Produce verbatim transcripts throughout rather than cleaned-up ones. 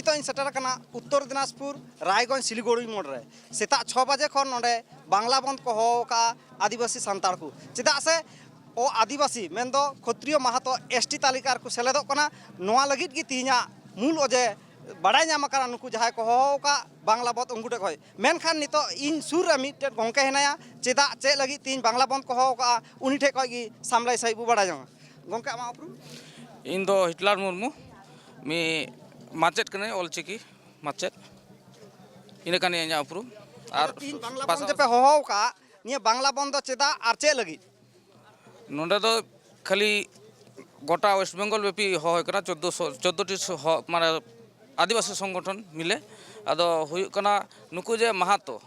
ᱱᱤᱛᱚᱜ ᱤᱧ ᱥᱮᱴᱮᱨ ᱟᱠᱟᱱᱟ ᱩᱛᱛᱚᱨ ᱫᱤᱱᱟᱡᱽᱯᱩᱨ ᱨᱟᱭᱜᱚᱸᱡᱽ ᱥᱤᱞᱤᱜᱩᱲᱤ ᱢᱳᱲ ᱨᱮ᱾ ᱥᱮᱛᱟᱜ ᱪᱷᱚ ᱵᱟᱡᱮ ᱠᱷᱚᱱ ᱱᱚᱰᱮ ᱵᱟᱝᱞᱟ ᱵᱚᱱᱫᱷ ᱠᱚ ᱦᱚᱦᱚ ᱟᱠᱟᱫᱼᱟ ᱟᱹᱫᱤᱵᱟᱹᱥᱤ ᱥᱟᱱᱛᱟᱲ ᱠᱚ᱾ ᱪᱮᱫᱟᱜ ᱥᱮ ᱚ ᱟᱹᱫᱤᱵᱟᱹᱥᱤ ᱢᱮᱱᱫᱚ ᱠᱷᱚᱛᱨᱤᱭᱚ ᱢᱟᱦᱟᱛᱚ ᱮᱥ ᱴᱤ ᱛᱟᱹᱞᱤᱠᱟ ᱨᱮᱠᱚ ᱥᱮᱞᱮᱫᱚᱜ ᱠᱟᱱᱟ᱾ ᱱᱚᱣᱟ ᱞᱟᱹᱜᱤᱫ ᱜᱮ ᱛᱮᱦᱮᱧᱟᱜ ᱢᱩᱞ ᱚᱡᱮ ᱵᱟᱲᱟᱭ ᱧᱟᱢ ᱟᱠᱟᱱᱟ, ᱱᱩᱠᱩ ᱡᱟᱦᱟᱸᱭ ᱠᱚ ᱦᱚᱦᱚ ᱟᱠᱟᱫ ᱵᱟᱝᱞᱟ ᱵᱚᱱᱫᱷ ᱩᱱᱠᱩ ᱴᱷᱮᱱ ᱠᱷᱚᱱ᱾ ᱢᱮᱱᱠᱷᱟᱱ ᱱᱤᱛᱚᱜ ᱤᱧ ᱥᱩᱨ ᱨᱮ ᱢᱤᱫᱴᱮᱱ ᱜᱚᱢᱠᱮ ᱦᱮᱱᱟᱭᱟ, ᱪᱮᱫᱟᱜ ᱪᱮᱫ ᱞᱟᱹᱜᱤᱫ ᱛᱮᱦᱮᱧ ᱵᱟᱝᱞᱟ ᱵᱚᱱᱫᱷ ᱠᱚ ᱦᱚᱦᱚ ᱟᱠᱟᱫᱼᱟ ᱩᱱᱤ ᱴᱷᱮᱱ ᱠᱷᱚᱱ ᱜᱮ ᱥᱟᱢᱞᱟᱭ ᱥᱟᱹᱦᱤᱡ ᱵᱚ ᱵᱟᱲᱟᱭ ᱧᱟᱢᱟ᱾ ᱜᱚᱢᱠᱮ, ᱟᱢᱟᱜ ᱩᱯᱨᱩᱢ? ᱤᱧ ᱫᱚ ᱦᱤᱴᱞᱟᱨ ᱢᱩᱨᱢᱩ, ᱢᱤᱫ ᱢᱟᱪᱮᱫ ᱠᱟᱹᱱᱟᱹᱧ, ᱚᱞᱪᱤᱠᱤ ᱢᱟᱪᱮᱫ᱾ ᱤᱱᱟᱹ ᱠᱟᱱ ᱤᱧᱟᱹᱜ ᱩᱯᱨᱩᱢ᱾ ᱟᱨ ᱛᱤᱦᱤᱧ ᱵᱟᱝᱞᱟ ᱵᱚᱱᱫᱷ ᱯᱟᱥᱟᱯᱟᱥᱤ ᱡᱮᱯᱮ ᱦᱚᱦᱚ ᱟᱠᱟᱫ, ᱱᱤᱭᱟᱹ ᱵᱟᱝᱞᱟ ᱵᱚᱱᱫᱷ ᱫᱚ ᱪᱮᱫᱟᱜ ᱟᱨ ᱪᱮᱫ ᱞᱟᱹᱜᱤᱫ? ᱱᱚᱰᱮ ᱫᱚ ᱠᱷᱟᱹᱞᱤ ᱜᱚᱴᱟ ᱳᱭᱮᱥᱴ ᱵᱮᱝᱜᱚᱞ ᱵᱮᱯᱤ ᱦᱚᱦᱚ ᱦᱩᱭ ᱠᱟᱱᱟ, ᱪᱳᱫᱽᱫᱳᱥᱚ, ᱪᱳᱫᱽᱫᱳᱴᱤ ᱥᱚ-, ᱦᱚ-, ᱢᱟᱱᱮ ᱟᱹᱫᱤᱵᱟᱹᱥᱤ ᱥᱚᱝᱜᱚᱴᱷᱚᱱ ᱢᱤᱞᱮ᱾ ᱟᱫᱚ ᱦᱩᱭᱩᱜ ᱠᱟᱱᱟ, ᱱᱩᱠᱩ ᱡᱮ ᱢᱟᱦᱟᱛᱚ,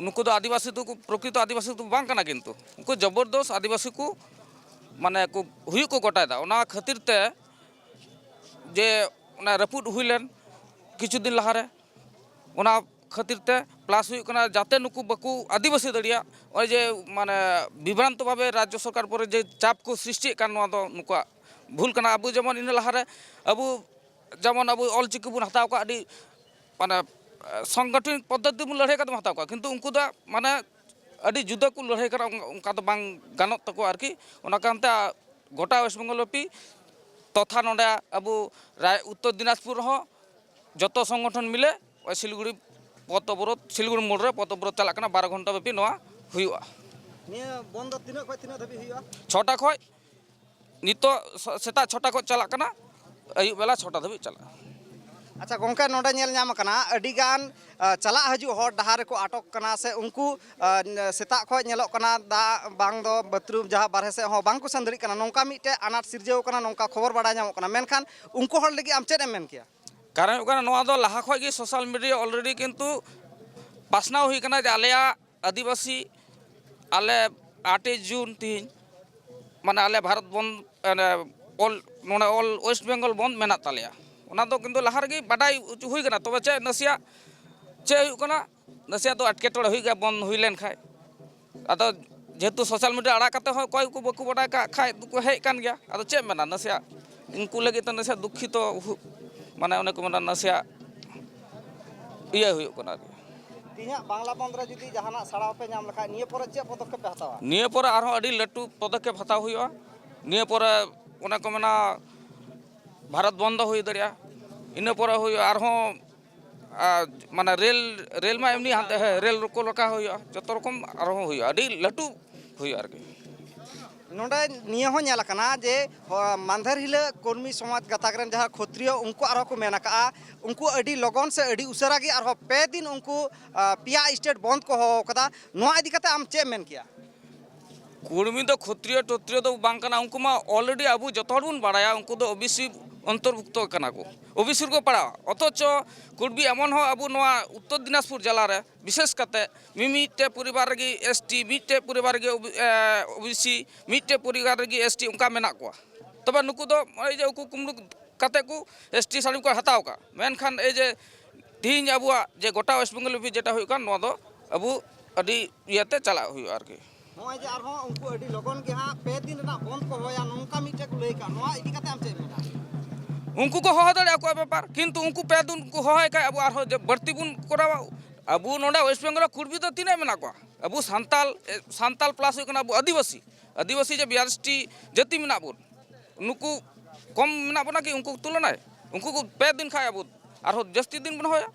ᱱᱩᱠᱩ ᱫᱚ ᱟᱹᱫᱤᱵᱟᱹᱥᱤ ᱫᱚ, ᱯᱨᱚᱠᱨᱤᱛᱚ ᱟᱹᱫᱤᱵᱟᱹᱥᱤ ᱫᱚ ᱵᱟᱝ ᱠᱟᱱᱟ, ᱠᱤᱱᱛᱩ ᱩᱱᱠᱩ ᱡᱚᱵᱚᱨᱫᱚᱥ ᱟᱹᱫᱤᱵᱟᱹᱥᱤ ᱠᱚ, ᱢᱟᱱᱮ ᱠᱚ ᱦᱩᱭᱩᱜ ᱠᱚ ᱜᱚᱴᱟᱭᱮᱫᱟ᱾ ᱚᱱᱟ ᱠᱷᱟᱹᱛᱤᱨ ᱛᱮ ᱡᱮ ᱚᱱᱟ ᱨᱟᱹᱯᱩᱫ ᱦᱩᱭ ᱞᱮᱱ ᱠᱤᱪᱷᱩ ᱫᱤᱱ ᱞᱟᱦᱟᱨᱮ, ᱚᱱᱟ ᱠᱷᱟᱹᱛᱤᱨ ᱛᱮ, ᱯᱞᱟᱥ ᱦᱩᱭᱩᱜ ᱠᱟᱱᱟ ᱡᱟᱛᱮ ᱱᱩᱠᱩ ᱵᱟᱠᱚ ᱟᱹᱫᱤᱵᱟᱹᱥᱤ ᱫᱟᱲᱮᱭᱟᱜ, ᱱᱚᱜᱼᱚᱭ ᱡᱮ ᱢᱟᱱᱮ ᱵᱤᱵᱷᱨᱟᱱᱛᱚ ᱵᱷᱟᱵᱮ ᱨᱟᱡᱽᱡᱚ ᱥᱚᱨᱠᱟᱨ ᱯᱚᱨᱮ ᱡᱮ ᱪᱟᱯ ᱠᱚ ᱥᱨᱤᱥᱴᱤᱭᱮᱫ ᱠᱟᱱ, ᱱᱚᱣᱟ ᱫᱚ ᱱᱩᱠᱩᱣᱟᱜ ᱵᱷᱩᱞ ᱠᱟᱱᱟ᱾ ᱟᱵᱚ ᱡᱮᱢᱚᱱ ᱤᱱᱟᱹ ᱞᱟᱦᱟᱨᱮ ᱟᱵᱚ ᱡᱮᱢᱚᱱ ᱟᱵᱚ ᱚᱞ ᱪᱤᱠᱤ ᱵᱚᱱ ᱦᱟᱛᱟᱣ ᱠᱟᱜ, ᱟᱹᱰᱤ ᱢᱟᱱᱮ ᱥᱚᱝᱜᱚᱴᱷᱚᱱ ᱯᱚᱫᱽᱫᱷᱚᱛᱤ ᱵᱚᱱ ᱞᱟᱹᱲᱦᱟᱹᱭ ᱠᱟᱛᱮ ᱵᱚᱱ ᱦᱟᱛᱟᱣ ᱠᱟᱜ, ᱠᱤᱱᱛᱩ ᱩᱱᱠᱩ ᱫᱚ ᱢᱟᱱᱮ ᱟᱹᱰᱤ ᱡᱩᱫᱟᱹ ᱠᱚ ᱞᱟᱹᱲᱦᱟᱹᱭ ᱠᱟᱱᱟ, ᱚᱱᱠᱟ ᱫᱚ ᱵᱟᱝ ᱜᱟᱱᱚᱜ ᱛᱟᱠᱚᱣᱟ ᱟᱨᱠᱤ᱾ ᱚᱱᱟ ᱠᱟᱨᱚᱱ ᱛᱮ ᱜᱚᱴᱟ ᱳᱭᱮᱥᱴ ᱵᱮᱝᱜᱚᱞ ᱵᱮᱯᱤ ᱛᱚᱛᱷᱟ ᱱᱚᱰᱮ ᱟᱵᱚ ᱨᱟᱭ-, ᱩᱛᱛᱚᱨ ᱫᱤᱱᱟᱡᱽᱯᱩᱨ ᱨᱮᱦᱚᱸ ᱡᱚᱛᱚ ᱥᱚᱝᱜᱚᱴᱷᱚᱱ ᱢᱤᱞᱮ ᱳᱭ ᱥᱤᱞᱤᱜᱩᱲᱤ ᱯᱚᱛᱷ ᱚᱵᱚᱨᱳᱫᱷ, ᱥᱤᱞᱤᱜᱩᱲᱤ ᱢᱳᱲ ᱨᱮ ᱯᱚᱛᱷ ᱚᱵᱚᱨᱳᱫᱷ ᱪᱟᱞᱟᱜ ᱠᱟᱱᱟ, ᱵᱟᱨᱚ ᱜᱷᱚᱱᱴᱟ ᱵᱮᱯᱤ ᱱᱚᱣᱟ ᱦᱩᱭᱩᱜᱼᱟ᱾ ᱱᱤᱭᱟᱹ ᱵᱚᱱᱫᱷ ᱫᱚ ᱛᱤᱱᱟᱹᱜ ᱠᱷᱚᱱ ᱛᱤᱱᱟᱹᱜ ᱫᱷᱟᱹᱵᱤᱡ ᱦᱩᱭᱩᱜᱼᱟ? ᱪᱷᱚᱴᱟ ᱠᱷᱚᱱ, ᱱᱤᱛᱚᱜ ᱥᱮ-, ᱥᱮᱛᱟᱜ ᱪᱷᱚᱴᱟ ᱠᱷᱚᱱ ᱪᱟᱞᱟᱜ ᱠᱟᱱᱟ, ᱟᱹᱭᱩᱵ ᱵᱮᱞᱟ ᱪᱷᱚᱴᱟ ᱫᱷᱟᱹᱵᱤᱡ ᱪᱟᱞᱟᱜᱼᱟ᱾ ᱟᱪᱪᱷᱟ ᱜᱚᱢᱠᱮ, ᱱᱚᱰᱮ ᱧᱮᱞ ᱧᱟᱢ ᱟᱠᱟᱱᱟ ᱟᱹᱰᱤ ᱜᱟᱱ, ᱟ, ᱪᱟᱞᱟᱜ ᱦᱤᱡᱩᱜ ᱦᱚᱲ ᱰᱟᱦᱟᱨ ᱨᱮᱠᱚ ᱟᱴᱚᱠ ᱠᱟᱱᱟ, ᱥᱮ ᱩᱱᱠᱩ, ᱟ, ᱥᱮᱛᱟᱜ ᱠᱷᱚᱱ ᱧᱮᱞᱚᱜ ᱠᱟᱱᱟ ᱫᱟᱜ ᱵᱟᱝ ᱫᱚ ᱵᱟᱛᱷᱨᱩᱢ ᱡᱟᱦᱟᱸ ᱵᱟᱨᱦᱮ ᱥᱮᱫ ᱦᱚᱸ ᱵᱟᱝ ᱠᱚ ᱥᱮᱱ ᱫᱟᱲᱮᱭᱟᱜ ᱠᱟᱱᱟ, ᱱᱚᱝᱠᱟ ᱢᱤᱫᱴᱮᱱ ᱟᱱᱟᱴ ᱥᱤᱨᱡᱟᱹᱣ ᱠᱟᱱᱟ, ᱱᱚᱝᱠᱟ ᱠᱷᱚᱵᱚᱨ ᱵᱟᱲᱟᱭ ᱧᱟᱢᱚᱜ ᱠᱟᱱᱟ᱾ ᱢᱮᱱᱠᱷᱟᱱ ᱩᱱᱠᱩ ᱦᱚᱲ ᱞᱟᱹᱜᱤᱫ ᱟᱢ ᱪᱮᱫ ᱮᱢ ᱢᱮᱱ ᱠᱮᱭᱟ? ᱠᱟᱨᱚᱱ ᱦᱩᱭᱩᱜ ᱠᱟᱱᱟ, ᱱᱚᱣᱟ ᱫᱚ ᱞᱟᱦᱟ ᱠᱷᱚᱱ ᱜᱮ ᱥᱳᱥᱟᱞ ᱢᱤᱰᱤᱭᱟ already ᱠᱤᱱᱛᱩ ᱯᱟᱥᱱᱟᱣ ᱦᱩᱭ ᱠᱟᱱᱟ ᱡᱮ ᱟᱞᱮᱭᱟᱜ ᱟᱹᱫᱤᱵᱟᱹᱥᱤ, ᱟᱞᱮ ᱟᱴᱮᱭ ᱡᱩᱱ ᱛᱤᱦᱤᱧ, ᱢᱟᱱᱮ ᱟᱞᱮ ᱵᱷᱟᱨᱚᱛ ᱵᱚᱱᱫᱷ, ᱢᱟᱱᱮ ᱚᱞ, ᱱᱚᱰᱮ ᱚᱞ ᱳᱭᱮᱥᱴ ᱵᱮᱝᱜᱚᱞ ᱵᱚᱱᱫᱷ ᱢᱮᱱᱟᱜ ᱛᱟᱞᱮᱭᱟ᱾ ᱚᱱᱟ ᱫᱚ ᱠᱤᱱᱛᱩ ᱞᱟᱦᱟ ᱨᱮᱜᱮ ᱵᱟᱰᱟᱭ ᱦᱚᱪᱚ ᱦᱩᱭ ᱠᱟᱱᱟ᱾ ᱛᱚᱵᱮ ᱪᱮᱫ ᱱᱟᱥᱮᱭᱟᱜ ᱪᱮᱫ ᱦᱩᱭᱩᱜ ᱠᱟᱱᱟ, ᱱᱟᱥᱮᱭᱟᱜ ᱫᱚ ᱮᱴᱠᱮᱴᱚᱬᱮ ᱦᱩᱭᱩᱜ ᱜᱮᱭᱟ ᱵᱚᱱᱫᱷ ᱦᱩᱭ ᱞᱮᱱ ᱠᱷᱟᱡ᱾ ᱟᱫᱚ ᱡᱮᱦᱮᱛᱩ ᱥᱳᱥᱟᱞ ᱢᱤᱰᱤᱭᱟ ᱟᱲᱟᱜ ᱠᱟᱛᱮ ᱦᱚᱸ ᱚᱠᱚᱭ ᱠᱚ ᱵᱟᱠᱚ ᱵᱟᱰᱟᱭ ᱠᱟᱜ ᱠᱷᱟᱡ ᱫᱚᱠᱚ ᱦᱮᱡ ᱠᱟᱱ ᱜᱮᱭᱟ᱾ ᱟᱫᱚ ᱪᱮᱫ ᱢᱮᱱᱟ, ᱱᱟᱥᱮᱭᱟᱜ ᱩᱱᱠᱩ ᱞᱟᱹᱜᱤᱫ ᱛᱮ ᱱᱟᱥᱮᱭᱟᱜ ᱫᱩᱠᱠᱷᱤᱛᱚ ᱦᱩ-, ᱢᱟᱱᱮ ᱚᱱᱮ ᱠᱚ ᱢᱮᱱᱟ ᱱᱟᱥᱮᱭᱟᱜ ᱤᱭᱟᱹ ᱦᱩᱭᱩᱜ ᱠᱟᱱᱟ ᱟᱨᱠᱤ᱾ ᱛᱮᱦᱮᱧᱟᱜ ᱵᱟᱝᱞᱟ ᱵᱚᱱᱫ ᱨᱮ ᱡᱩᱫᱤ ᱡᱟᱦᱟᱱᱟᱜ ᱥᱟᱲᱟᱣ ᱯᱮ ᱧᱟᱢ ᱞᱮᱠᱷᱟᱡ ᱱᱤᱭᱟᱹ ᱯᱚᱨᱮ ᱪᱮᱫ ᱯᱚᱫᱚᱠᱷᱮᱯ ᱯᱮ ᱦᱟᱛᱟᱣᱟ? ᱱᱤᱭᱟᱹ ᱯᱚᱨᱮ ᱟᱨᱦᱚᱸ ᱟᱹᱰᱤ ᱞᱟᱹᱴᱩ ᱯᱚᱫᱚᱠᱷᱮᱯ ᱦᱟᱛᱟᱣ ᱦᱩᱭᱩᱜᱼᱟ᱾ ᱱᱤᱭᱟᱹ ᱯᱚᱨᱮ ᱚᱱᱮ ᱠᱚ ᱢᱮᱱᱟ ᱵᱷᱟᱨᱚᱛ ᱵᱚᱱᱫᱚ ᱦᱩᱭ ᱫᱟᱲᱮᱭᱟᱜᱼᱟ᱾ ᱤᱱᱟᱹ ᱯᱚᱨᱮ ᱦᱩᱭᱩᱜᱼᱟ ᱟᱨᱦᱚᱸ, ᱟᱨ ᱢᱟᱱᱮ ᱨᱮᱞ, ᱨᱮᱞ ᱢᱟ ᱮᱢᱱᱤ ᱦᱟᱱᱛᱮ, ᱦᱮᱸ, ᱨᱮᱞ ᱨᱳᱠᱳ ᱞᱮᱠᱟ ᱦᱩᱭᱩᱜᱼᱟ, ᱡᱚᱛᱚ ᱨᱚᱠᱚᱢ ᱟᱨᱦᱚᱸ ᱦᱩᱭᱩᱜᱼᱟ, ᱟᱹᱰᱤ ᱞᱟᱹᱴᱩ ᱦᱩᱭᱩᱜᱼᱟ ᱟᱨᱠᱤ᱾ ᱱᱚᱰᱮ ᱱᱤᱭᱟᱹ ᱦᱚᱸ ᱧᱮᱞ ᱟᱠᱟᱱᱟ ᱡᱮ, ᱦᱚ-, ᱢᱟᱱᱫᱷᱮᱨ ᱦᱤᱞᱳᱜ ᱠᱚᱨᱢᱤ ᱥᱚᱢᱟᱡᱽ ᱜᱟᱛᱟᱠ ᱨᱮᱱ ᱡᱟᱦᱟᱸ ᱠᱷᱚᱛᱨᱤᱭᱚ, ᱩᱱᱠᱩ ᱟᱨᱦᱚᱸ ᱠᱚ ᱢᱮᱱ ᱟᱠᱟᱫᱼᱟ, ᱩᱱᱠᱩ ᱟᱹᱰᱤ ᱞᱚᱜᱚᱱ ᱥᱮ ᱟᱹᱰᱤ ᱩᱥᱟᱹᱨᱟ ᱜᱮ ᱟᱨᱦᱚᱸ ᱯᱮ ᱫᱤᱱ ᱩᱱᱠᱩ, ᱟ, ᱯᱮᱭᱟ ᱥᱴᱮᱴ ᱵᱚᱱᱫ ᱠᱚ ᱦᱚᱦᱚ ᱟᱠᱟᱫᱟ᱾ ᱱᱚᱣᱟ ᱤᱫᱤ ᱠᱟᱛᱮ ᱟᱢ ᱪᱮᱫ ᱮᱢ ᱢᱮᱱ ᱠᱮᱭᱟ? ᱠᱩᱲᱢᱤ ᱫᱚ ᱠᱷᱚᱛᱨᱤᱭᱚ ᱴᱚᱛᱨᱤᱭᱚ ᱫᱚ ᱵᱟᱝ ᱠᱟᱱᱟ, ᱩᱱᱠᱩ ᱢᱟ already ᱟᱵᱚ ᱡᱚᱛᱚ ᱦᱚᱲ ᱵᱚᱱ ᱵᱟᱲᱟᱭᱟ, ᱩᱱᱠᱩ ᱫᱚ ᱳᱵᱤᱥᱤ ᱚᱱᱛᱚᱨᱵᱷᱩᱠᱛᱚ ᱠᱟᱱᱟ ᱠᱚ, ᱳᱵᱤᱥᱤ ᱨᱮᱠᱚ ᱯᱟᱲᱟᱜᱼᱟ᱾ ᱚᱛᱷᱚᱪᱚ ᱠᱩᱲᱢᱤ ᱮᱢᱚᱱ ᱦᱚᱸ ᱟᱵᱚ ᱱᱚᱣᱟ ᱩᱛᱛᱚᱨ ᱫᱤᱱᱟᱡᱽᱯᱩᱨ ᱡᱮᱞᱟ ᱨᱮ ᱵᱤᱥᱮᱥ ᱠᱟᱛᱮ ᱢᱤᱢᱤᱫᱴᱮᱡ ᱯᱚᱨᱤᱵᱟᱨ ᱨᱮᱜᱮ ᱮᱥ ᱴᱤ, ᱢᱤᱫᱴᱮᱡ ᱯᱚᱨᱤᱵᱟᱨ ᱨᱮᱜᱮ ᱳᱵᱤ-, ᱮ, ᱳᱵᱤᱥᱤ, ᱢᱤᱫᱴᱮᱡ ᱯᱚᱨᱤᱵᱟᱨ ᱨᱮᱜᱮ ᱮᱥ ᱴᱤ, ᱚᱱᱠᱟ ᱢᱮᱱᱟᱜ ᱠᱚᱣᱟ᱾ ᱛᱚᱵᱮ ᱱᱩᱠᱩ ᱫᱚ ᱱᱚᱜᱼᱚᱭ ᱡᱮ ᱩᱱᱠᱩ ᱠᱩᱢᱵᱽᱲᱩ ᱠᱟᱛᱮ ᱠᱚ ᱮᱥ ᱴᱤ ᱥᱟᱨᱴᱤᱯᱷᱤᱠᱮᱴ ᱠᱚ ᱦᱟᱛᱟᱣ ᱠᱟᱜ, ᱢᱮᱱᱠᱷᱟᱱ ᱮᱭ ᱡᱮ ᱛᱤᱦᱤᱧ ᱟᱵᱚᱣᱟᱜ ᱡᱮ ᱜᱚᱴᱟ ᱳᱭᱮᱥᱴ ᱵᱮᱝᱜᱚᱞ ᱵᱮᱯᱤ ᱡᱮᱴᱟ ᱦᱩᱭᱩᱜ ᱠᱟᱱ, ᱱᱚᱣᱟ ᱫᱚ ᱟᱵᱚ ᱟᱹᱰᱤ ᱤᱭᱟᱹᱛᱮ ᱪᱟᱞᱟᱜ ᱦᱩᱭᱩᱜᱼᱟ ᱟᱨᱠᱤ᱾ ᱱᱚᱜᱼᱚᱭ ᱡᱮ ᱟᱨᱦᱚᱸ ᱩᱱᱠᱩ ᱟᱹᱰᱤ ᱞᱚᱜᱚᱱ ᱜᱮ ᱦᱟᱸᱜ ᱯᱮ ᱫᱤᱱ ᱨᱮᱱᱟᱜ ᱵᱚᱱᱫ ᱠᱚ ᱦᱚᱦᱚᱭᱟ, ᱱᱚᱝᱠᱟ ᱢᱤᱫᱴᱮᱡ ᱠᱚ ᱞᱟᱹᱭ ᱠᱟᱜ, ᱱᱚᱣᱟ ᱤᱫᱤ ᱠᱟᱛᱮ ᱟᱢ ᱪᱮᱫ ᱮᱢ ᱢᱮᱱᱟ? ᱩᱱᱠᱩ ᱠᱚ ᱦᱚᱦᱚ ᱫᱟᱲᱮᱭᱟᱜᱼᱟ ᱟᱠᱚᱣᱟᱜ ᱵᱮᱯᱟᱨ, ᱠᱤᱱᱛᱩ ᱩᱱᱠᱩ ᱯᱮ ᱫᱤᱱ ᱠᱚ ᱦᱚᱦᱚᱭ ᱠᱷᱟᱡ ᱟᱵᱚ ᱟᱨᱦᱚᱸ ᱡᱮ ᱵᱟᱹᱲᱛᱤ ᱵᱚᱱ ᱠᱚᱨᱟᱣᱟ᱾ ᱟᱵᱚ ᱱᱚᱰᱮ ᱳᱭᱮᱥᱴ ᱵᱮᱝᱜᱚᱞ ᱨᱮ ᱠᱩᱲᱢᱤ ᱫᱚ ᱛᱤᱱᱟᱹᱜ ᱢᱮᱱᱟᱜ ᱠᱚᱣᱟ? ᱟᱵᱚ ᱥᱟᱱᱛᱟᱞ, ᱮ, ᱥᱟᱱᱛᱟᱞ ᱯᱞᱟᱥ ᱦᱩᱭᱩᱜ ᱠᱟᱱᱟ ᱟᱵᱚ ᱟᱹᱫᱤᱵᱟᱹᱥᱤ, ᱟᱹᱫᱤᱵᱟᱹᱥᱤ ᱡᱮ ᱵᱤᱭᱟᱞᱤᱥ ᱴᱤ ᱡᱟᱹᱛᱤ ᱢᱮᱱᱟᱜ ᱵᱚᱱ, ᱱᱩᱠᱩ ᱠᱚᱢ ᱢᱮᱱᱟᱜ ᱵᱚᱱᱟ ᱠᱤ ᱩᱱᱠᱩ ᱛᱩᱞᱚᱱᱟᱭ? ᱩᱱᱠᱩ ᱠᱚ ᱯᱮ ᱫᱤᱱ ᱠᱷᱟᱡ ᱟᱵᱚ ᱟᱨᱦᱚᱸ ᱡᱟᱹᱥᱛᱤ ᱫᱤᱱ ᱵᱚᱱ ᱦᱚᱦᱚᱭᱟ᱾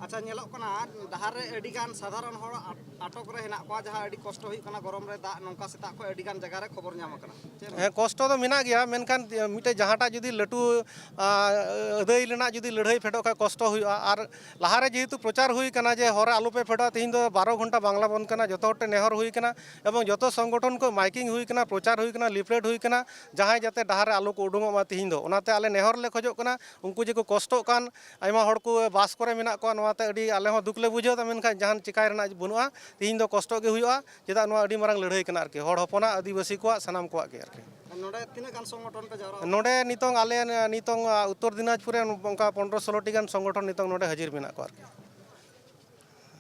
ᱟᱪᱪᱷᱟ, ᱧᱮᱞᱚᱜ ᱠᱟᱱᱟ ᱰᱟᱦᱟᱨ ᱨᱮ ᱟᱹᱰᱤ ᱜᱟᱱ ᱥᱟᱫᱷᱟᱨᱚᱱ ᱦᱚᱲ ᱟᱴ-, ᱟᱴᱚᱠ ᱨᱮ ᱦᱮᱱᱟᱜ ᱠᱚᱣᱟ, ᱡᱟᱦᱟᱸ ᱟᱹᱰᱤ ᱠᱚᱥᱴᱚ ᱦᱩᱭᱩᱜ ᱠᱟᱱᱟ ᱜᱚᱨᱚᱢ ᱨᱮ ᱫᱟᱜ ᱱᱚᱝᱠᱟ ᱥᱮᱛᱟᱜ ᱠᱷᱚᱱ ᱟᱹᱰᱤ ᱜᱟᱱ ᱡᱟᱭᱜᱟ ᱨᱮ ᱠᱷᱚᱵᱚᱨ ᱧᱟᱢ ᱟᱠᱟᱱᱟ᱾ ᱪᱮᱫ ᱮᱢ ᱦᱮᱸ, ᱠᱚᱥᱴᱚ ᱫᱚ ᱢᱮᱱᱟᱜ ᱜᱮᱭᱟ, ᱢᱮᱱᱠᱷᱟᱱ ᱢᱤᱫᱴᱮᱡ ᱡᱟᱦᱟᱸᱴᱟᱜ ᱡᱩᱫᱤ ᱞᱟᱹᱴᱩ, ᱟ, ᱟᱹᱫᱟᱹᱭ ᱨᱮᱱᱟᱜ ᱡᱩᱫᱤ ᱞᱟᱹᱲᱦᱟᱹᱭ ᱯᱷᱮᱰᱚᱜ ᱠᱷᱟᱡ ᱠᱚᱥᱴᱚ ᱦᱩᱭᱩᱜᱼᱟ᱾ ᱟᱨ ᱞᱟᱦᱟᱨᱮ ᱡᱮᱦᱮᱛᱩ ᱯᱨᱚᱪᱟᱨ ᱦᱩᱭ ᱠᱟᱱᱟ ᱡᱮ ᱦᱚᱨ ᱨᱮ ᱟᱞᱚᱯᱮ ᱯᱷᱮᱰᱚᱜᱼᱟ, ᱛᱮᱦᱮᱧ ᱫᱚ ᱵᱟᱨᱚ ᱜᱷᱚᱱᱴᱟ ᱵᱟᱝᱞᱟ ᱵᱚᱱᱫ ᱠᱟᱱᱟ, ᱡᱚᱛᱚ ᱦᱚᱲ ᱴᱷᱮᱱ ᱱᱮᱦᱚᱨ ᱦᱩᱭ ᱠᱟᱱᱟ ᱮᱵᱚᱝ ᱡᱚᱛᱚ ᱥᱚᱝᱜᱚᱴᱷᱚᱱ ᱠᱚ ᱢᱟᱭᱠᱤᱝ ᱦᱩᱭ ᱠᱟᱱᱟ, ᱯᱨᱚᱪᱟᱨ ᱦᱩᱭ ᱠᱟᱱᱟ, ᱞᱤᱯᱷᱞᱮᱴ ᱦᱩᱭ ᱠᱟᱱᱟ, ᱡᱟᱦᱟᱸᱭ ᱡᱟᱛᱮ ᱰᱟᱦᱟᱨ ᱨᱮ ᱟᱞᱚ ᱠᱚ ᱩᱰᱩᱝᱚᱜ ᱢᱟ ᱛᱮᱦᱮᱧ ᱫᱚ᱾ ᱚᱱᱟᱛᱮ ᱟᱞᱮ ᱱᱮᱦᱚᱨ ᱞᱮ ᱠᱷᱚᱡᱚᱜ ᱠᱟᱱᱟ, ᱩᱱᱠᱩ ᱡᱮᱠᱚ ᱠᱚᱥᱴᱚᱜ ᱠᱟᱱ, ᱟᱭᱢᱟ ᱦᱚᱲ ᱠᱚ ᱵᱟᱥ ᱠᱚᱨᱮ ᱢᱮᱱᱟᱜ ᱠᱚᱣᱟ, ᱱᱚᱣᱟᱛᱮ ᱟᱹᱰᱤ ᱟᱞᱮ ᱦᱚᱸ ᱫᱩᱠ ᱞᱮ ᱵᱩᱡᱷᱟᱹᱣ ᱮᱫᱟ, ᱢᱮᱱᱠᱷᱟᱱ ᱡᱟᱦᱟᱱ ᱪᱤᱠᱟᱭ ᱨᱮᱱᱟᱜ ᱵᱟᱹᱱᱩᱜᱼᱟ᱾ ᱛᱮᱦᱮᱧ ᱫᱚ ᱠᱚᱥᱴᱚᱜ ᱜᱮ ᱦᱩᱭᱩᱜᱼᱟ, ᱪᱮᱫᱟᱜ ᱱᱚᱣᱟ ᱟᱹᱰᱤ ᱢᱟᱨᱟᱝ ᱞᱟᱹᱲᱦᱟᱹᱭ ᱠᱟᱱᱟ ᱟᱨᱠᱤ, ᱦᱚᱲ ᱦᱚᱯᱚᱱᱟᱜ, ᱟᱹᱫᱤᱵᱟᱹᱥᱤ ᱠᱚᱣᱟᱜ, ᱥᱟᱱᱟᱢ ᱠᱚᱣᱟᱜ ᱜᱮ ᱟᱨᱠᱤ᱾ ᱟᱨ ᱱᱚᱰᱮ ᱛᱤᱱᱟᱹᱜ ᱜᱟᱱ ᱥᱚᱝᱜᱚᱴᱷᱚᱱ ᱯᱮ ᱡᱟᱣᱨᱟ ᱟᱠᱟᱱᱟ? ᱱᱚᱰᱮ ᱱᱤᱛᱚᱝ ᱟᱞᱮ ᱱᱤᱛᱚᱝ, ᱟ, ᱩᱛᱛᱚᱨ ᱫᱤᱱᱟᱡᱽᱯᱩᱨ ᱨᱮ ᱚᱱᱠᱟ ᱯᱚᱱᱨᱚ ᱥᱳᱞᱳ ᱴᱤ ᱜᱟᱱ ᱥᱚᱝᱜᱚᱴᱷᱚᱱ ᱱᱤᱛᱚᱝ ᱱᱚᱰᱮ ᱦᱟᱹᱡᱤᱨ ᱢᱮᱱᱟᱜ ᱠᱚᱣᱟ ᱟᱨᱠᱤ᱾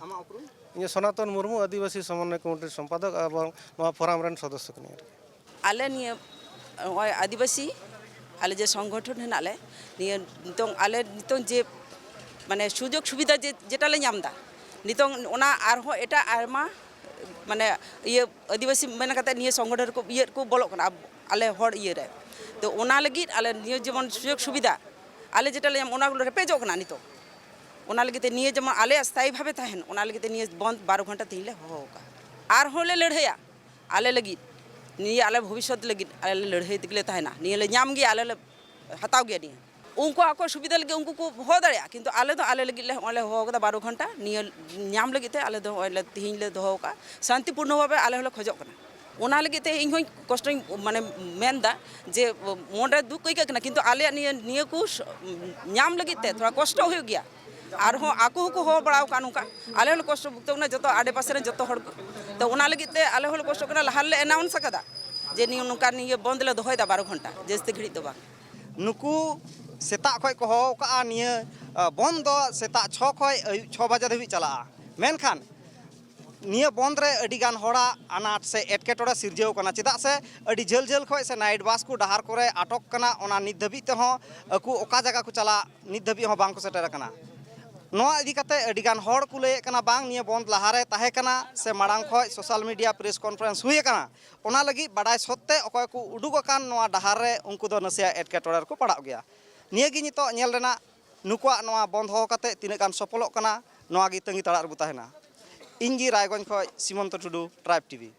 ᱟᱢᱟᱜ ᱩᱯᱨᱩᱢ? ᱤᱧ ᱥᱚᱱᱟᱛᱚᱱ ᱢᱩᱨᱢᱩ, ᱟᱹᱫᱤᱵᱟᱹᱥᱤ ᱥᱚᱢᱚᱱᱱᱚᱭ ᱠᱚᱢᱤᱴᱤ ᱨᱮᱱ ᱥᱚᱢᱯᱟᱫᱚᱠ ᱮᱵᱚᱝ ᱱᱚᱣᱟ ᱯᱷᱳᱨᱟᱢ ᱨᱮᱱ ᱥᱚᱫᱚᱥᱥᱚ ᱠᱟᱹᱱᱟᱹᱧ ᱟᱨᱠᱤ᱾ ᱟᱞᱮ ᱱᱤᱭᱟᱹ ᱱᱚᱜᱼᱚᱭ ᱟᱹᱫᱤᱵᱟᱹᱥᱤ ᱟᱞᱮ ᱡᱮ ᱥᱚᱝᱜᱚᱴᱷᱚᱱ ᱦᱮᱱᱟᱜ ᱞᱮ, ᱱᱤᱭᱟᱹ ᱱᱤᱛᱚᱝ ᱟᱞᱮ ᱱᱤᱛᱚᱝ ᱡᱮ ᱢᱟᱱᱮ ᱥᱩᱡᱳᱜᱽ ᱥᱩᱵᱤᱫᱷᱟ ᱡᱮ ᱡᱮᱴᱟ ᱞᱮ ᱧᱟᱢ ᱮᱫᱟ, ᱱᱤᱛᱚᱝ ᱚᱱᱟ ᱟᱨᱦᱚᱸ ᱮᱴᱟᱜ ᱟᱭᱢᱟ ᱢᱟᱱᱮ ᱤᱭᱟᱹ ᱟᱹᱫᱤᱵᱟᱹᱥᱤ ᱢᱮᱱ ᱠᱟᱛᱮ ᱱᱤᱭᱟᱹ ᱥᱚᱝᱜᱚᱴᱷᱚᱱ ᱨᱮᱠᱚ ᱤᱭᱟᱹ ᱨᱮᱠᱚ ᱵᱚᱞᱚᱜ ᱠᱟᱱᱟ, ᱟᱵ- ᱟᱞᱮ ᱦᱚᱲ ᱤᱭᱟᱹ ᱨᱮ᱾ ᱛᱚ ᱚᱱᱟ ᱞᱟᱹᱜᱤᱫ ᱟᱞᱮ ᱱᱤᱭᱟᱹ ᱡᱮᱢᱚᱱ ᱥᱩᱡᱳᱜᱽ ᱥᱩᱵᱤᱫᱷᱟ ᱟᱞᱮ ᱡᱮᱴᱟ ᱞᱮ ᱧᱟᱢ, ᱚᱱᱟ ᱠᱚ ᱨᱮᱯᱮᱡᱚᱜ ᱠᱟᱱᱟ ᱱᱤᱛᱚᱜ᱾ ᱚᱱᱟ ᱞᱟᱹᱜᱤᱫ ᱛᱮ ᱱᱤᱭᱟᱹ ᱡᱮᱢᱚᱱ ᱟᱞᱮᱭᱟᱜ ᱥᱛᱷᱟᱭᱤ ᱵᱷᱟᱵᱮ ᱛᱟᱦᱮᱱ, ᱚᱱᱟ ᱞᱟᱹᱜᱤᱫ ᱛᱮ ᱱᱤᱭᱟᱹ ᱵᱚᱱᱫ ᱵᱟᱨᱚ ᱜᱷᱚᱱᱴᱟ ᱛᱮᱦᱮᱧ ᱞᱮ ᱦᱚᱦᱚ ᱟᱠᱟᱫᱼᱟ᱾ ᱟᱨᱦᱚᱸ ᱞᱮ ᱞᱟᱹᱲᱦᱟᱹᱭᱟ ᱟᱞᱮ ᱞᱟᱹᱜᱤᱫ, ᱱᱤᱭᱟᱹ ᱟᱞᱮ ᱵᱷᱚᱵᱤᱥᱥᱚᱛ ᱞᱟᱹᱜᱤᱫ ᱟᱞᱮ ᱞᱮ ᱞᱟᱹᱲᱦᱟᱹᱭ ᱛᱮᱜᱮ ᱞᱮ ᱛᱟᱦᱮᱱᱟ᱾ ᱱᱤᱭᱟᱹ ᱞᱮ ᱧᱟᱢ ᱜᱮᱭᱟ, ᱟᱞᱮ ᱞᱮ ᱦᱟᱛᱟᱣ ᱜᱮᱭᱟ ᱱᱤᱭᱟᱹ᱾ ᱩᱱᱠᱩ ᱟᱠᱚᱣᱟᱜ ᱥᱩᱵᱤᱫᱷᱟ ᱞᱟᱹᱜᱤᱫ ᱩᱱᱠᱩ ᱠᱚ ᱦᱚᱦᱚ ᱫᱟᱲᱮᱭᱟᱜᱼᱟ, ᱠᱤᱱᱛᱩ ᱟᱞᱮ ᱫᱚ ᱟᱞᱮ ᱞᱟᱹᱜᱤᱫ ᱞᱮ ᱦᱚᱸᱜᱼᱚᱭ ᱞᱮ ᱦᱚᱦᱚ ᱠᱟᱫᱟ ᱵᱟᱨᱚ ᱜᱷᱚᱱᱴᱟ᱾ ᱱᱤᱭᱟᱹ ᱧᱟᱢ ᱞᱟᱹᱜᱤᱫ ᱛᱮ ᱟᱞᱮ ᱫᱚ ᱦᱚᱸᱜᱼᱚᱭ ᱞᱮ ᱛᱤᱦᱤᱧ ᱞᱮ ᱫᱚᱦᱚ ᱟᱠᱟᱫᱼᱟ, ᱥᱟᱱᱛᱤᱯᱩᱨᱱᱚ ᱵᱷᱟᱵᱮ ᱟᱞᱮ ᱦᱚᱸᱞᱮ ᱠᱷᱚᱡᱚᱜ ᱠᱟᱱᱟ᱾ ᱚᱱᱟ ᱞᱟᱹᱜᱤᱫ ᱛᱮ ᱤᱧ ᱦᱚᱸᱧ ᱠᱚᱥᱴᱚᱧ ᱢᱟᱱᱮ ᱢᱮᱱᱫᱟ ᱡᱮ ᱢᱚᱱᱨᱮ ᱫᱩᱠ ᱟᱹᱭᱠᱟᱹᱜ ᱠᱟᱱᱟ, ᱠᱤᱱᱛᱩ ᱟᱞᱮᱭᱟᱜ ᱱᱤᱭᱟᱹ ᱱᱤᱭᱟᱹ ᱠᱚ ᱥ- ᱧᱟᱢ ᱞᱟᱹᱜᱤᱫ ᱛᱮ ᱛᱷᱚᱲᱟ ᱠᱚᱥᱴᱚ ᱦᱩᱭᱩᱜ ᱜᱮᱭᱟ᱾ ᱟᱨᱦᱚᱸ ᱟᱠᱚ ᱦᱚᱸᱠᱚ ᱦᱚᱦᱚ ᱵᱟᱲᱟ ᱟᱠᱟᱫ ᱱᱚᱝᱠᱟ, ᱟᱞᱮ ᱦᱚᱸᱞᱮ ᱠᱚᱥᱴᱚ ᱵᱷᱩᱜᱛᱟᱹᱣ ᱠᱟᱱᱟ ᱡᱚᱛᱚ ᱟᱰᱮ ᱯᱟᱥᱮ ᱨᱮᱱ ᱡᱚᱛᱚ ᱦᱚᱲ ᱠᱚ᱾ ᱛᱚ ᱚᱱᱟ ᱞᱟᱹᱜᱤᱫ ᱛᱮ ᱟᱞᱮ ᱦᱚᱸᱞᱮ ᱠᱚᱥᱴᱚᱜ ᱠᱟᱱᱟ, ᱞᱟᱦᱟ ᱨᱮᱞᱮ ᱮᱱᱟᱣᱩᱱᱥ ᱟᱠᱟᱫᱟ ᱡᱮ ᱱᱤᱭᱟᱹ ᱱᱚᱝᱠᱟ ᱱᱤᱭᱟᱹ ᱵᱚᱱᱫ ᱞᱮ ᱫᱚᱦᱚᱭᱮᱫᱟ ᱵᱟᱨᱚ ᱜᱷᱚᱱᱴᱟ, ᱡᱟᱹᱥᱛᱤ ᱜᱷᱟᱹᱲᱤᱡ ᱫᱚ ᱵᱟᱝ᱾ ᱱᱩᱠᱩ ᱥᱮᱛᱟᱜ ᱠᱷᱚᱱ ᱠᱚ ᱦᱚᱦᱚ ᱟᱠᱟᱫᱼᱟ ᱱᱤᱭᱟᱹ ᱟᱸ, ᱵᱚᱱᱫ ᱫᱚ ᱥᱮᱛᱟᱜ ᱪᱷᱚ ᱠᱷᱚᱱ ᱟᱹᱭᱩᱵ ᱪᱷᱚ ᱵᱟᱡᱮ ᱫᱷᱟᱹᱵᱤᱡ ᱪᱟᱞᱟᱜᱼᱟ᱾ ᱢᱮᱱᱠᱷᱟᱱ ᱱᱤᱭᱟᱹ ᱵᱚᱱᱫ ᱨᱮ ᱟᱹᱰᱤ ᱜᱟᱱ ᱦᱚᱲᱟᱜ ᱟᱱᱟᱴ ᱥᱮ ᱮᱴᱠᱮᱴᱚᱬᱮ ᱥᱤᱨᱡᱟᱹᱣ ᱠᱟᱱᱟ, ᱪᱮᱫᱟᱜ ᱥᱮ ᱟᱹᱰᱤ ᱡᱷᱟᱹᱞ ᱡᱷᱟᱹᱞ ᱠᱷᱚᱱ ᱥᱮ ᱱᱟᱭᱤᱴ ᱵᱟᱥ ᱠᱚ ᱰᱟᱦᱟᱨ ᱠᱚᱨᱮ ᱟᱴᱚᱠ ᱠᱟᱱᱟ, ᱚᱱᱟ ᱱᱤᱛ ᱫᱷᱟᱹᱵᱤᱡ ᱛᱮᱦᱚᱸ ᱟᱠᱚ ᱚᱠᱟ ᱡᱟᱭᱜᱟ ᱠᱚ ᱪᱟᱞᱟᱜ ᱱᱤᱛ ᱫᱷᱟᱹᱵᱤᱡ ᱦᱚᱸ ᱵᱟᱝ ᱠᱚ ᱥᱮᱴᱮᱨ ᱟᱠᱟᱱᱟ᱾ ᱱᱚᱣᱟ ᱤᱫᱤ ᱠᱟᱛᱮ ᱟᱹᱰᱤ ᱜᱟᱱ ᱦᱚᱲ ᱠᱚ ᱞᱟᱹᱭᱮᱫ ᱠᱟᱱᱟ, ᱵᱟᱝ, ᱱᱤᱭᱟᱹ ᱵᱚᱱᱫ ᱞᱟᱦᱟᱨᱮ ᱛᱟᱦᱮᱸ ᱠᱟᱱᱟ ᱥᱮ ᱢᱟᱲᱟᱝ ᱠᱷᱚᱱ ᱥᱳᱥᱟᱞ ᱢᱤᱰᱤᱭᱟ ᱯᱨᱮᱥ ᱠᱚᱱᱯᱷᱟᱨᱮᱱᱥ ᱦᱩᱭ ᱟᱠᱟᱱᱟ, ᱚᱱᱟ ᱞᱟᱹᱜᱤᱫ ᱵᱟᱰᱟᱭ ᱥᱚᱛᱛᱮ ᱚᱠᱚᱭ ᱠᱚ ᱩᱰᱩᱠ ᱟᱠᱟᱱ ᱱᱚᱣᱟ ᱰᱟᱦᱟᱨ ᱨᱮ, ᱩᱱᱠᱩ ᱫᱚ ᱱᱟᱥᱮᱭᱟᱜ ᱮᱴᱠᱮᱴᱚᱬᱮ ᱨᱮᱠᱚ ᱯᱟᱲᱟᱜ ᱜᱮᱭᱟ᱾ ᱱᱤᱭᱟᱹ ᱜᱮ ᱱᱤᱛᱚᱜ ᱧᱮᱞ ᱨᱮᱱᱟᱜ, ᱱᱩᱠᱩᱣᱟᱜ ᱱᱚᱣᱟ ᱵᱚᱱᱫ ᱦᱚᱦᱚ ᱠᱟᱛᱮ ᱛᱤᱱᱟᱹᱜ ᱜᱟᱱ ᱥᱚᱯᱷᱚᱞᱚᱜ ᱠᱟᱱᱟ, ᱱᱚᱣᱟ ᱜᱮ ᱛᱟᱺᱜᱤ ᱛᱟᱲᱟᱜ ᱨᱮᱵᱚ ᱛᱟᱦᱮᱱᱟ᱾ ᱤᱧ ᱜᱮ ᱨᱟᱭᱜᱚᱸᱡᱽ ᱠᱷᱚᱱ ᱥᱤᱢᱚᱱᱛᱚ ᱴᱩᱰᱩ, ᱴᱨᱟᱭᱤᱵᱽ ᱴᱤᱵᱷᱤ᱾